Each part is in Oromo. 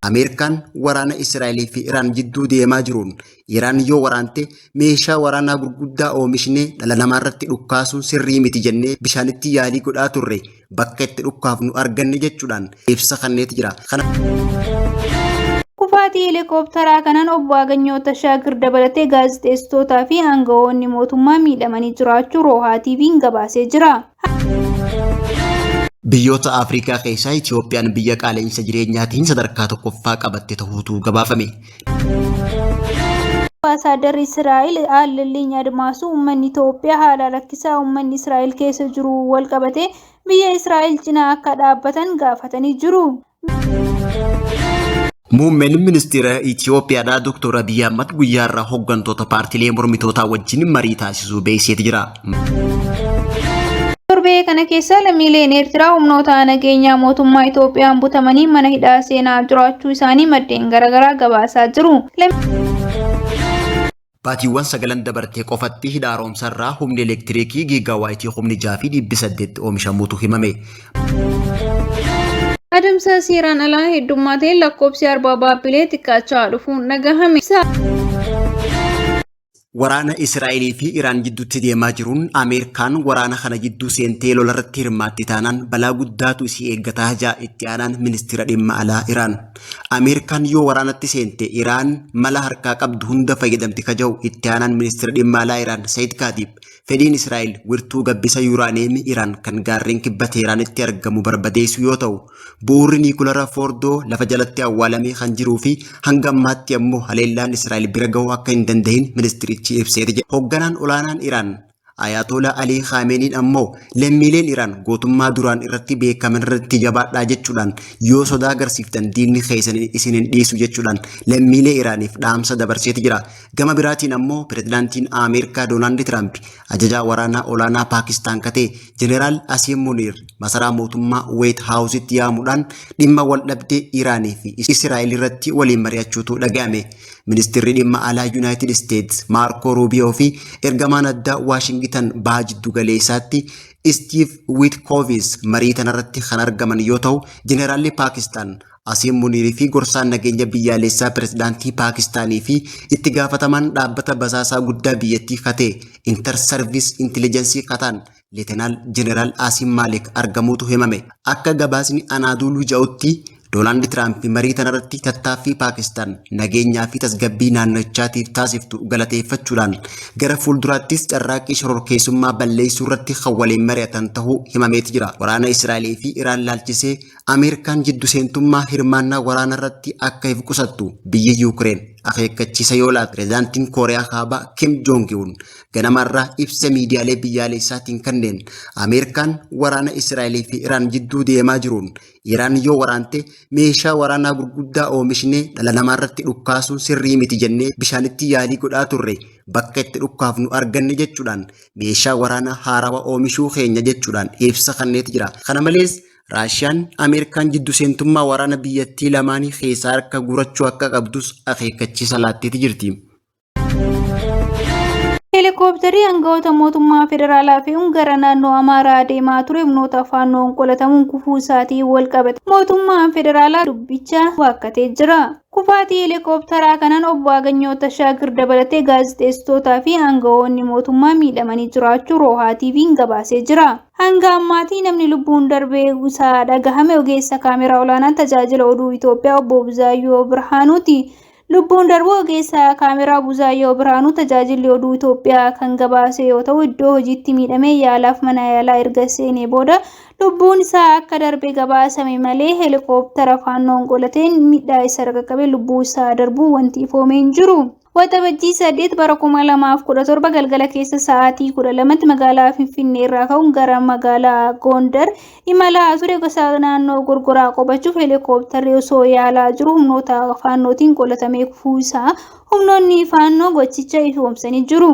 Ameerikaan waraana Israa'elii fi Iraan jidduu deemaa jiruun Iraan yoo waraante meeshaa waraanaa gurguddaa oomishnee dhala namaarratti dhukkaasuun sirrii miti jennee bishaanitti yaalii godhaa turre bakka itti dhukkaafnu arganne jechuudhaan ibsa kenneeti jira. Kana Kufaatii heelikooptaraa kanaan Obbo Aganyoo Tashaagir dabalatee gaazexeessitootaa fi aangawoonni mootummaa miidhamanii jiraachuu Roohaa TV'n gabaasee jira. Biyyoota Afrikaa keessaa Itiyoophiyaan biyya qaala'insa jireenyaatiin sadarkaa tokkoffaa qabatte tahuutu gabaafame. Ambaasaaddarri Israa'el Aallalliiny Admaasuu uummanni Itoophiyaa haala rakkisaa uummanni Israa'el keessa jiru wal qabatee biyya Israa'el cinaa akka dhaabbatan gaafatanii jiru. Muummeen ministeera Itiyoophiyaadhaa Dr. Abiyyi Ahmad guyyaa irraa hooggantoota paartiilee mormitootaa wajjin marii taasisuu beeksiseeti jira. Torbee kana keessa lammiileen Eertiraa humnoota nageenyaa mootummaa Itoophiyaan butamanii mana hidhaa seenaa jiraachuu isaanii maddeen garaagaraa gabaasaa jiru. Baatiiwwan sagalan dabartee qofatti hidha haaromsarraa humni elektiriikii giigaawaayitii humni 6 fi dhibbi 8 oomishamuutu himame. Adamsa seeraan alaa heddummateen lakkoofsi arbaa Baabbilee xiqqaachaa dhufuun dhagahame. Waraana Israa'elii fi Iraan jidduutti deemaa jiruun Ameerikaan waraana kana jidduu seentee lolarratti hirmaatti taanaan balaa guddaatu isii eeggataa ja'a itti aanaan ministeera dhimma alaa Iraan. Ameerikaan yoo waraanatti seente Iraan mala harkaa qabdu hunda fayyadamti ka jahu itti aanaan ministeera dhimma alaa Iraan Sayid Kaatiib fedhiin Israa'el wirtuu gabbisa yuuraaneemii Iraan kan gaarreen kibba Teeraanitti argamu barbadeessuu yoo ta'u Bu'uurri niikulara Foordoo lafa jalatti awwaalamee kan jiruu fi hanga ammaatti ammoo haleellaan Israa'el bira gahuu akka hin dandahin ministirichi ibseeti jira. Hoogganaan olaanaan Iraan Ayaatolaa Alii Kaameeniin ammoo lammiileen Iraan gootummaa duraan irratti beekaman irratti jabaadhaa jechuudhaan yoo sodaa agarsiiftan diinni keessan isin hin dhiisu jechuudhaan lammiilee Iraaniif dhaamsa dabarseeti jira. Gama biraatiin ammoo pirezidaantiin Ameerikaa Doonaald Tiraamp ajajaa waraanaa olaanaa Paakistaan katee Jeneraal Asiim Muniir masaraa mootummaa Weet Haawusitti yaamuudhaan dhimma waldhabdee Iraanii fi Israa'el irratti waliin mari'achuutu dhaga'ame. Ministirri dhimma alaa Yuunaayitid Isteets Maarkoo Ruubiyoo fi ergamaan addaa Waashingitan baha jiddu galeessaatti Istiiv Wiitkoovis marii tanarratti kan argaman yoo ta'u, Jeneraalli Paakistaan Asiim Muniir fi gorsaan nageenya biyyaalessaa pirezidaantii Paakistaanii fi itti gaafatamaan dhaabbata basaasaa guddaa biyyattii katee Inter Service Intelligence kataan Leetenaal Jeneraal Asiim Maalik argamuutu himame. Akka gabaasni Anaaduuluu ja'utti Doonaald Tiraamp marii tanarratti tattaaffii Paakistaan nageenyaa fi tasgabbii naannichaatiif taasiftu galateeffachuudhaan gara fuulduraattis carraaqqii shororkeessummaa balleessuu irratti kan waliin mari'atan ta'uu himameeti jira. Waraana Israa'elii fi Iraan laalchisee Ameerikaan jiddu seentummaa hirmaannaa waraana irratti akka if qusattu biyyi Yuukireen akeekkachiisa yoo laatu pirezidaantiin Kooriyaa Kaabaa Kim Joong Un ganamarraa ibsa miidiyaalee biyyaalessaatiin kanneen Ameerikaan waraana Israa'elii fi Iraan jidduu deemaa jiruun Iraan yoo waraante meeshaa waraanaa gurguddaa oomishnee dhala namaarratti dhukkaasuun sirrii miti jennee bishaanitti yaalii godhaa turre bakka itti dhukkaafnu arganne jechuudhaan meeshaa waraanaa haarawa oomishuu keenya jechuudhaan ibsa kenneeti jira. Kana malees Raashiyaan Ameerikaan jiddu seentummaa waraana biyyattii lamaanii keessaa harka guurachuu akka qabdus akeekkachiisa laatteeti jirti. Heelikooptarri aangawoota mootummaa federaalaa fe'uun gara naannoo Amaaraa deemaa ture humnoota faannoon qolatamuun kufuu isaatiin wal qabate. Mootummaan federaalaa dubbicha waakkatee jira. Kufaatii heelikooptaraa kanaan obbo Aganyoo Tashaagir dabalatee gaazexeessitootaa fi aangawoonni mootummaa miidhamanii jiraachuu Roohaa TV'n gabaasee jira. Hanga ammaatii namni lubbuun darbee isaa dhagahame ogeessa kaameraa olaanaan tajaajila oduu Itoophiyaa obbo Buzaayyoo Birhaanuuti. Lubbuun darbuu ogeessa kaameraa Buzaayyoo Birhaanuu tajaajilli oduu Itoophiyaa kan gabaase yoo ta'u iddoo hojiitti miidhamee yaalaaf mana yaalaa erga seenee booda lubbuun isaa akka darbe gabaasame malee heelikooptara faannoon qolateen miidhaa isa qaqqabe lubbuu isaa darbuu wanti ifoomee hin jiru. Waxabajjii 8 bara 2017 galgala keessa sa'aatii 12tti magaalaa Finfinnee irraa ka'uun gara magaalaa Gondar imalaa ture gosa naannoo Gorgoraa qubachuuf heelikooptarri osoo yaalaa jiru humnoota faannootiin qolatamee kufuu isaa humnoonni faannoo gochicha ifoomsanii jiru.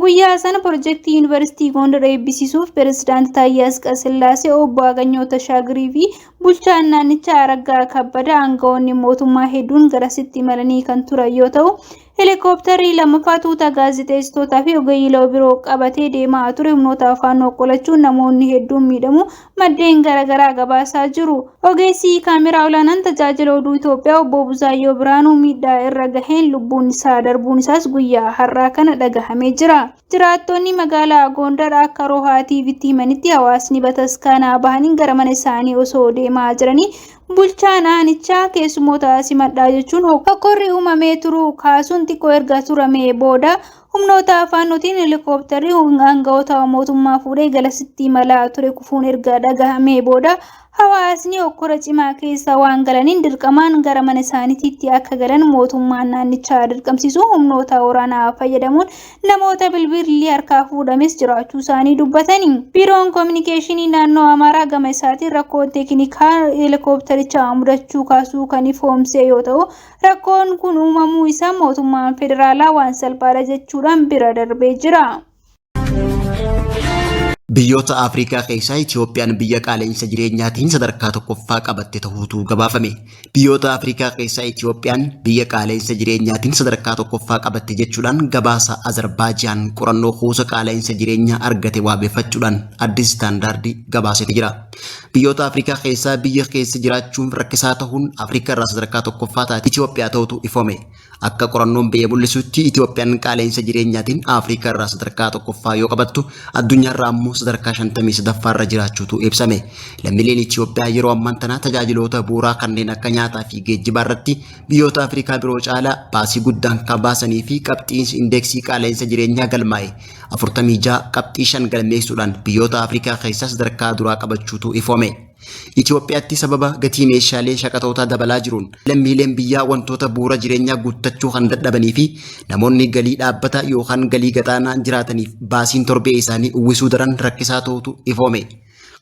Guyyaa sana pirojektii Yuunivarsiitii Gondar eebbisiisuuf Pirezidaanti Taayyee Asqasillaasee, Obbo Aganyoo Tashaagirii fi bulchaan naannichaa Araggaa Kabbada aangawoonni mootummaa hedduun garasitti imalanii kan turan yoo ta'u, Helikoptarri lammaffaa tuuta gaazexeessitootaa fi ogeeyyii biroo qabatee deemaa ture humnoota Faannoo qolachuun namoonni hedduun miidhamuu maddeen garaagaraa gabaasaa jiru. Ogeessi kaameraa olaanaan tajaajila oduu Itoophiyaa obbo Buzaayyoo Biraanuu miidhaa irra gaheen lubbuun isaa darbuun isaas guyyaa har'aa kana dhagahamee jira. Jiraattonni magaalaa Gondar akka Rohaa TVtti himanitti hawaasni bataskaanaa bahanii gara mana isaanii osoo deemaa jiranii bulchaan aanichaa keessummoota simadhaa jechuun hokkorri uumamee turuu kaasuun xiqqoo erga turamee booda humnoota Faannootiin helikoptarri aangawoota mootummaa fuudhee galasitti imalaa ture kufuun erga dhagahamee booda hawaasni hokkora cimaa keessa waan galaniin dirqamaan gara mana isaaniitti akka galan mootummaan naannichaa dirqamsiisu humnoota waraanaa fayyadamuun namoota bilbilli harkaa fuudhames jiraachuu isaanii dubbatani. Biiroon Koominikeeshinii naannoo Amaaraa gama isaatiin rakkoon teeknikaa helikoptarichaa mudachuu kaasuu kan ifoomse yoo ta'u, rakkoon kun uumamuu isaa mootummaan federaalaa waan salphaadha jechuudhaan bira darbee jira. Biyyoota Afrikaa keessaa Itiyoophiyaan biyya qaala'insa jireenyaatiin sadarkaa tokkoffaa qabatte ta'uutu gabaafame. Biyyoota Afrikaa keessaa Itiyoophiyaan biyya qaala'insa jireenyaatiin sadarkaa tokkoffaa qabatte jechuudhaan gabaasa Azerbaajaan qorannoo kuusa qaala'insa jireenyaa argate waabeffachuudhaan Addis Standard gabaaseeti jira. Biyyoota Afrikaa keessaa biyya keessa jiraachuun rakkisaa ta'uun Afrikaa irraa sadarkaa tokkoffaa taate Itiyoophiyaa ta'utu ifoome. Akka qorannoon ba'e mul'isutti Itoophiyaan qaala'insa jireenyaatiin Afrikaa irraa sadarkaa tokkoffaa yoo qabattu addunyaa irraa ammoo sadarkaa 53ffaa irra jiraachuutu ibsame. Lammiileen Itoophiyaa yeroo ammaan tanaa tajaajiloota bu'uuraa kanneen akka nyaataa fi geejjibaa irratti biyyoota Afrikaa biroo caalaa baasii guddaan kan baasanii fi qabxiin indeeksii qaala'insa jireenyaa galmaa'e 46 qabxii 5 galmeessuudhaan biyyoota Afrikaa keessaa sadarkaa duraa qabachuutu ifoome. Itoophiyaatti sababa gatii meeshaalee shaqaxootaa dabalaa jiruun lammiileen biyyaa wantoota bu'uura jireenyaa guuttachuu kan dadhabanii fi namoonni galii dhaabbataa yookaan galii gadaanaa jiraataniif baasiin torbee isaanii uwwisuu daran rakkisaa ta'utu ifoome.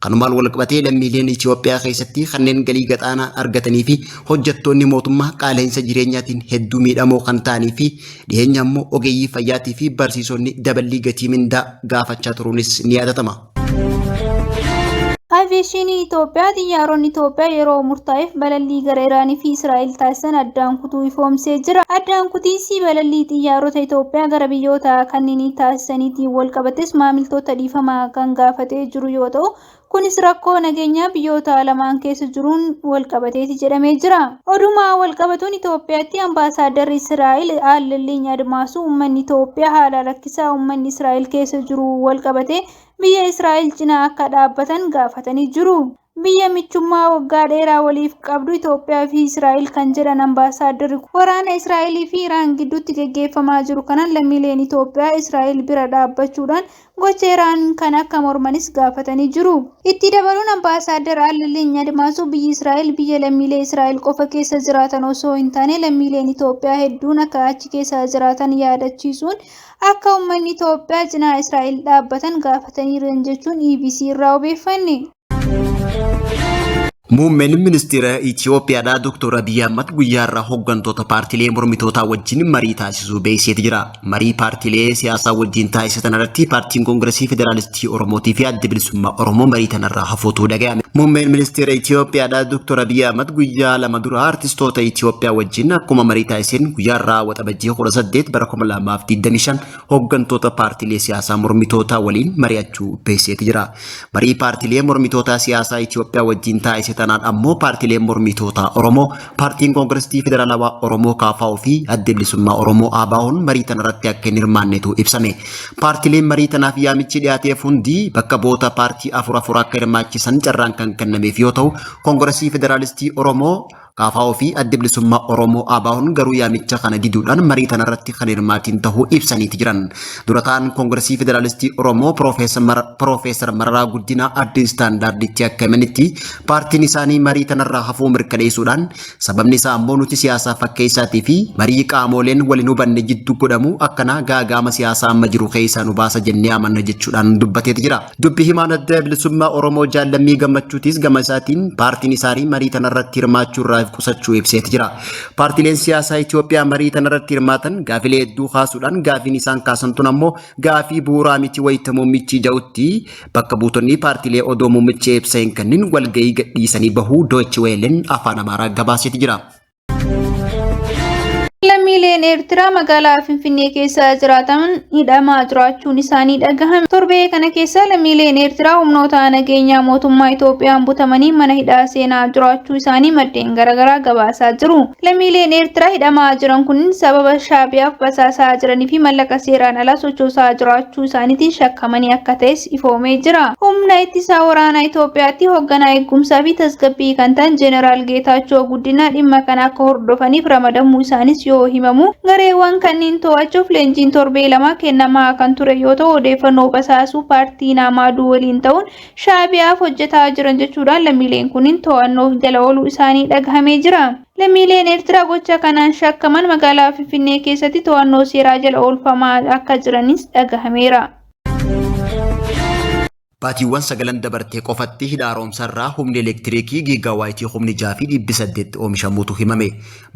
Kanumaan walqabatee lammiileen Itoophiyaa keessatti kanneen galii gadaanaa argatanii fi hojjettoonni mootummaa qaala'insa jireenyaatiin hedduu miidhamoo kan ta'anii fi dhiyeenya immoo ogeeyyii fayyaatii fi barsiisonni daballii gatii mindaa gaafachaa turuunis ni yaadatama. Aviyeeshinii Itoophiyaa xiyyaaronni Itoophiyaa yeroo murtaa'eef balallii gara Iraanii fi Israa'el taasisan addaan kutuu ifoomsee jira. Addaan kutiinsi balallii xiyyaarota Itoophiyaa gara biyyoota kanneenii taasisaniitiin wal qabates maamiltoota dhiifama kan gaafatee jiru yoo ta'u, kunis rakkoo nageenyaa biyyoota lamaan keessa jiruun wal qabateeti jedhamee jira. Oduma wal qabatuun Itoophiyaatti ambaasaaddarri Israa'el Aallalliiny Admaasuu uummanni Itoophiyaa haala rakkisaa uummanni Israa'el keessa jiru wal qabatee biyya Israa'el cinaa akka dhaabbatan gaafatanii jiru. Biyya michummaa waggaa dheeraa waliif qabdu Itoophiyaa fi Israa'el kan jedhan ambaasaaddarri waraana Israa'elii fi Iraan gidduutti geggeeffamaa jiru kanaan lammiileen Itoophiyaa Israa'el bira dhaabbachuudhaan gocha Iraan kan akka mormanis gaafatanii jiru. Itti dabaluun ambaasaaddar Aallalliiny Admaasuu biyyi Israa'el biyya lammiilee Israa'el qofa keessa jiraatan osoo hin taane lammiileen Itoophiyaa hedduun akka achi keessa jiraatan yaadachiisuun akka uummanni Itoophiyaa cinaa Israa'el dhaabbatan gaafataniiru jechuun EBC irraa odeeffanne. Muummeen ministeera Itoophiyaadhaa Dr. Abiyyi Ahmad guyyaa irraa hooggantoota paartiilee mormitootaa wajjin marii taasisuu beeksiseeti jira. Marii paartiilee siyaasaa wajjin taasisan irratti paartiin Koongiresii Federaalistii Oromootii fi Adda Bilisummaa Oromoo marii tanarraa hafuutu dhaga'ame. Muummeen ministeera Itoophiyaadhaa Dr. Abiyyi Ahmad guyyaa lama dura artistoota Itoophiyaa wajjin akkuma marii taasiseen guyyaa irraa waxabajjii 18 bara 2025 hooggantoota paartiilee siyaasaa mormitootaa waliin mari'achuu beeksiseeti jira. Marii paartiilee mormitootaa siyaasaa Itoophiyaa wajjin taasise tanaan ammoo paartiileen mormitootaa Oromoo, paartiin Koongiresii Federaalawaa Oromoo KFO fi Adda Bilisummaa Oromoo ABO'n marii tanarratti akka hin hirmaannetu ibsame. Paartiileen marii tanaaf yaamichi dhiyaateef hundi bakka bu'oota paartii afur afur akka hirmaachisan carraan kan kennameef yoo ta'u, Koongiresii Federaalistii Oromoo KFO fi Adda Bilisummaa Oromoo ABO'n garuu yaamicha kana diduudhaan marii tanarratti kan hirmaatiin ta'uu ibsaniiti jiran. Dura ta'an Koongiresii Federaalistii Oromoo Piroofeesar Mararaa Guddinaa Addis Istaandaarditti akka himanitti paartiin isaanii marii tanarraa hafuu mirkaneessuudhaan sababni isaa ammoo nuti siyaasaa fakkeessaatii fi marii qaamoleen wal hin hubanne jiddu godhamu akkanaa gaagaama siyaasaa amma jiru keessaa nu baasa jennee amanna jechuudhaan dubbateeti jira. Dubbi himaan Adda Bilisummaa Oromoo Jaal Lammii Gammachuutis gama isaatiin paartiin isaanii marii tanarratti hirmaachuu irraa of qusachuu ibseeti jira. Paartiileen siyaasaa Itoophiyaa marii tanarratti hirmaatan gaafilee hedduu kaasuudhaan gaafiin isaan kaasan tun ammoo gaafii bu'uuraa miti wayita muummichi ja'utti bakka buutonni paartiilee odoo muummichi ibsa hin kennin walgahii gadhiisanii bahuu Deutsche Wellen afaan Amaaraa gabaaseeti jira. Lammiileen Eertiraa magaalaa Finfinnee keessa jiraatan hidhamaa jiraachuun isaanii dhagahame. Torbee kana keessa lammiileen Eertiraa humnoota nageenyaa mootummaa Itoophiyaan butamanii mana hidhaa seenaa jiraachuu isaanii maddeen garaagaraa gabaasaa jiru. Lammiileen Eertiraa hidhamaa jiran kun sababa Shaabiyaaf basaasaa jiranii fi mallaqa seeraan alaa sochoosaa jiraachuu isaaniitiin shakkamanii akka ta'es ifoomee jira. Humna ittisaa waraanaa Itoophiyaatti hoogganaa eegumsaa fi tasgabbii kan ta'an Jeneraal Geetaachoo Guddinaa dhimma kana akka hordofaniif ramadamuu isaanis yoo himamu, gareewwan kanneen to'achuuf leenjiin torbee 2 kennamaa kan ture yoo ta'u, odeeffannoo basaasuu paartii Naamaaduu waliin ta'uun Shaabiyaaf hojjetaa jiran jechuudhaan lammiileen kunniin to'annoo jala ooluu isaanii dhagahamee jira. Lammiileen Eertiraa gocha kanaan shakkaman magaalaa Finfinnee keessatti to'annoo seeraa jala oolfamaa akka jiranis dhagahameera. Baatiiwwan sagalan dabartee qofatti hidha haaromsarraa humni elektiriikii giigaawaayitii humni 6 fi dhibbi 8 oomishamuutu himame.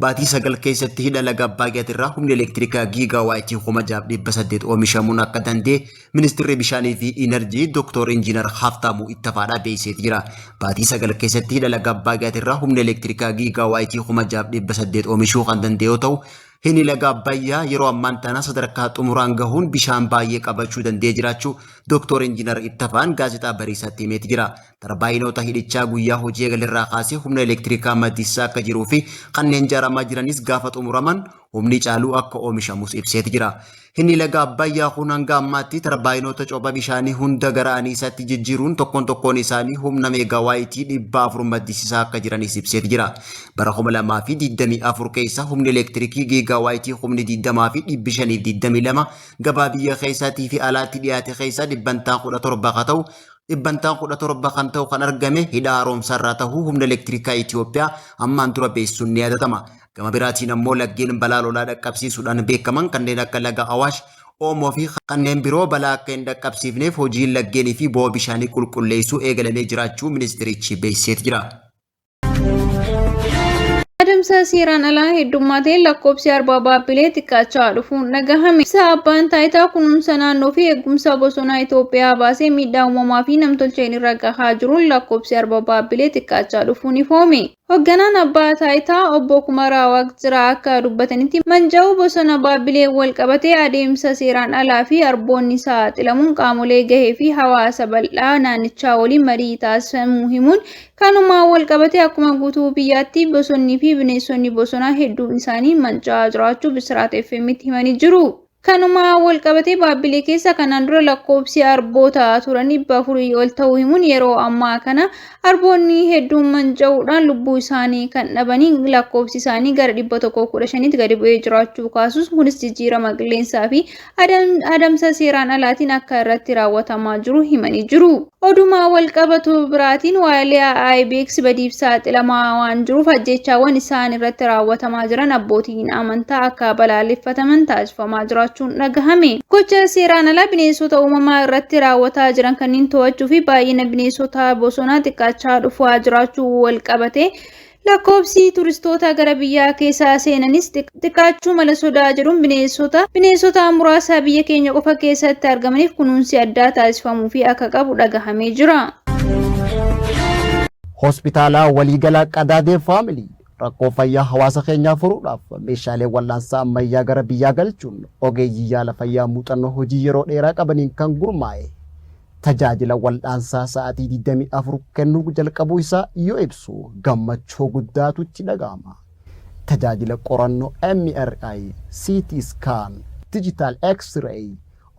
Baatii 9 keessatti hidha laga Abbaayyatirraa humni elektirikaa giigaawaayitii 6,800 oomishamuun akka danda'e Ministirri Bishaanii fi Inarjii Dooktor Injiinar Haaftaamuu Ittafaadhaa beeksiseeti jira. Baatii 9 keessatti hidha laga Abbaayyatirraa humni elektirikaa giigaawaayitii 6,800 oomishuu kan danda'e yoo ta'u, Hidhni laga Abbayyaa yeroo ammaan tana sadarkaa xumuraan gahuun bishaan baay'ee qabachuu danda'ee jiraachuu Dooktor Injiinar Ittafaan Gaazexaa Bariisaatti himeeti jira. Tarbaayinoota hidhichaa guyyaa hojii eegalerraa kaasee humna elektirikaa maddisiisaa akka jiruu fi kanneen ijaaramaa jiranis gaafa xumuraman humni caaluu akka oomishamus ibseeti jira. Hidhni laga Abbayyaa kun hanga ammaatti tarbaayinoota copha bishaanii hunda gara aniisaatti jijjiiruun tokkoon tokkoon isaanii humna meegaawaayitii 400 maddisiisaa akka jiranis ibseeti jira. Bara 2024 keessa humni elektirikii giigaawaayitii humni 20 fi 522 gabaa biyya keessaatii fi alaatti dhiyaate keessaa dhibbantaan 17 ka ta'u dhibbantaan 17 kan ta'u kan argame hidha haaromsaarraa ta'uu humna elektirikaa Itoophiyaa ammaan dura beeksisuun ni yaadatama. Gama biraatiin ammoo laggeen balaa lolaa dhaqqabsiisuudhaan beekaman kanneen akka laga Awaash, Oomoo fi kanneen biroo balaa akka hin dhaqqabsiifneef hojiin laggeenii fi bo'oo bishaanii qulqulleessuu eegalamee jiraachuu ministeerichi beeksiseeti jira. Adamsa seeraan alaa heddummateen lakkoofsi arbaa Baabbilee xiqqaachaa dhufuun dhagahame. Ibsa abbaan taayitaa kunuunsa naannoo fi eegumsa bosonaa Itoophiyaa baasee miidhaa uumamaa fi namtolcheen irra gahaa jiruun lakkoofsi arba Baabbilee xiqqaachaa dhufuun ifoome. Hogganaan Abbaa Taayitaa Obbo Kumaraa Waaqjiraa akka dubbatanitti, manca'uu bosona Baabbileen walqabatee adeemsa seeraan alaa fi arboonni saaxilamuun qaamolee gahee fi hawaasa bal'aa naannichaa waliin marii taasifamuu himuun, kanumaan walqabatee akkuma guutuu biyyaatti bosonnii fi bineensonni bosonaa hedduun isaanii manca'aa jiraachuu Bisiraat FM'tti himanii jiru. Kanumaan walqabatee Baabbilee keessa kanaan dura lakkoofsi arboota turan 400 ol ta'uu himuun yeroo ammaa kana arboonni hedduun manca'uudhaan lubbuu isaanii kan dhabanii lakkoofsi isaanii gara 115tti gadi bu'ee jiraachuu kaasuus kunis jijjiirama qilleensaa fi adamsa seeraan alaatiin akka irratti raawwatamaa jiru himanii jiru. Oduma walqabatu biraatiin Waaliyaa Ibex badiif saaxilamaa waan jiruuf ajjeechaawwan isaan irratti raawwatamaa jiran abbootiin amantaa akka balaaleffataman taasifamaa jiraachuun dhagahame. Gocha seeraan alaa bineensota uumamaa irratti raawwataa jiran kanneen to'achuu fi baay'ina bineensota bosonaa xiqqaachaa dhufaa jiraachuu walqabatee Lakkoofsi turistoota gara biyyaa keessaa seenanis xiqqaachuu mala sodaa jedhuun bineensota bineensota muraasa biyya keenya qofa keessatti argamaniif kunuunsi addaa taasifamuufii akka qabu dhagahamee jira. Hospitaalaa Waliigalaa Qadaadee Faamilii rakkoo fayyaa hawaasa keenyaa furuudhaaf meeshaalee wal'aansaa ammayyaa gara biyyaa galchuun ogeeyyii yaala fayyaa muuxannoo hojii yeroo dheeraa qabaniin kan gurmaa'e tajaajila wal'aansaa sa'aatii 24 kennuu jalqabuu isaa yoo ibsu gammachuu guddaatu itti dhaga'ama. Tajaajila qorannoo MRI, CT scan, Digital X-ray,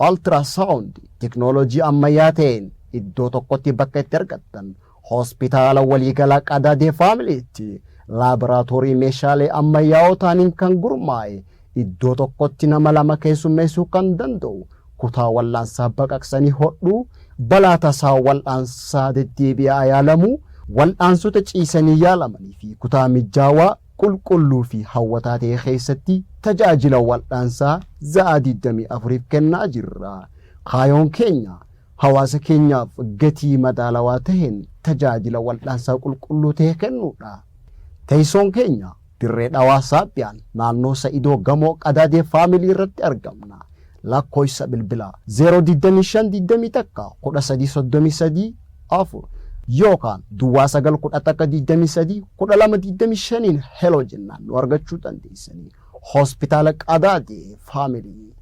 Ultrasound teknooloojii ammayyaa ta'een iddoo tokkotti bakka itti argattan Hospitaala Waliigalaa Qadaadee Faamiliitti laaboraatoorii meeshaalee ammayyaa'oo ta'aniin kan gurmaa'e iddoo tokkotti nama lama keessummeessuu kan danda'u kutaa wal'aansaa baqaqsanii hodhuu, balaa tasaa wal'aansaa deddeebi'aa yaalamuu, wal'aansota ciisanii yaalamanii fi kutaa mijaawaa, qulqulluu fi hawwataa ta'e keessatti tajaajila wal'aansaa za'aa 24f kennaa jirra. Kaayoon keenya hawaasa keenyaaf gatii madaalawaa taheen tajaajila wal'aansaa qulqulluu tahe kennuudha. Teessoon keenya Dirree Dhawaa Saabbiyaan naannoo Sa'idoo Gamoo Qadaadee Faamilii irratti argamna. Lakkooysa bilbilaa 0 25 21 13 33 4 yookaan duwwaa 9 11 23 12 25n hello jennaan nu argachuu dandeessanii. Hospitaala Qadaadi Faamilii.